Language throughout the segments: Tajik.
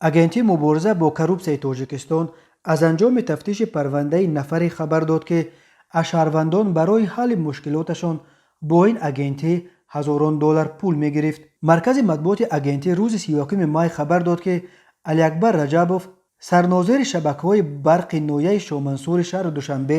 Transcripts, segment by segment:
Агентии мубориза бо коррупсияи Тоҷикистон аз анҷоми тафтиши парвандаи нафаре хабар дод, ки аз шаҳрвандон барои ҳалли мушкилоташон бо ин агентӣ ҳазорон доллар пул мегирифт. Маркази матбуоти агентӣ рӯзи 31 май хабар дод, ки Алиакбар Раҷабов, сарнозири шабакаҳои барқи ноҳияи Шоҳмансури шаҳри Душанбе,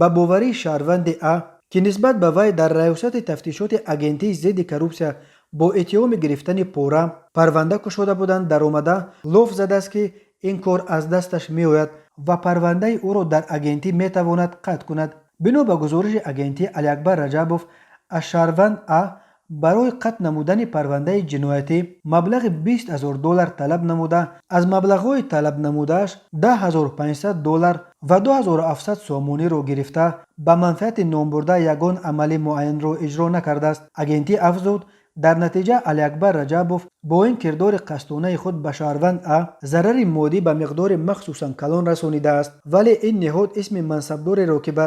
ба боварии шаҳрванди А, ки нисбат ба вай дар Раёсати тафтишоти агентии зидди коррупсия бо иттиҳоми гирифтани пора парванда кушода буданд, даромада лоф задааст, ки ин кор аз дасташ меояд ва парвандаи ӯро дар агентӣ метавонад қатъ кунад. Бино ба гузориши агентӣ, Алиакбар Раҷабов аз шаҳрванд А барои қатъ намудани парвандаи ҷиноятӣ маблағи 20 000 доллар талаб намуда, аз маблағҳои талабнамудааш 10 500 доллар ва 2700 сомониро гирифта, ба манфиати номбурда ягон амали муайянро иҷро накардааст. Агентӣ афзуд, дар натиҷа Алиакбар Раҷабов бо ин кирдори қасдонаи худ ба шаҳрванд А зарари моддӣ ба миқдори махсусан калон расонидааст. Вале ин ниҳод исми мансабдореро, ки ба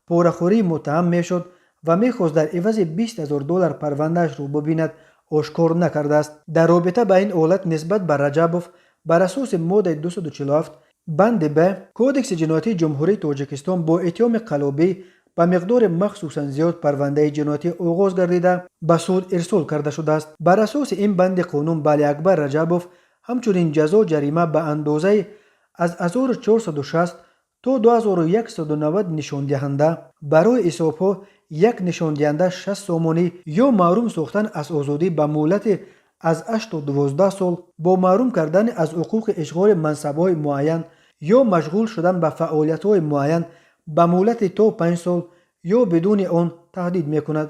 порахӯрӣ муттаҳам мешуд ва мехост дар ивази 20 000 доллар парвандаашро бубинад, ошкор накардааст. Дар робита ба ин ҳолат нисбат ба Раҷабов бар асоси моддаи 247 банди б Кодекси ҷиноятии Ҷумҳурии Тоҷикистон бо иттиҳоми қаллобӣ ба миқдори махсусан зиёд парвандаи ҷиноятӣ оғоз гардида, ба суд ирсол карда шудааст. Бар асоси ин банди қонун ба Алиакбар Раҷабов ҳамчунин ҷазо ҷарима ба андозаи аз 1460 то 2190 нишондиҳанда, барои ҳисобҳо як нишондиҳанда 60 сомонӣ, ё маҳрум сохтан аз озодӣ ба муҳлати аз 8 то 12 сол бо маҳрум кардани аз ҳуқуқи ишғоли мансабҳои муайян ё машғул шудан ба фаъолиятҳои муайян ба муҳлати то 5 сол ё бидуни он таҳдид мекунад.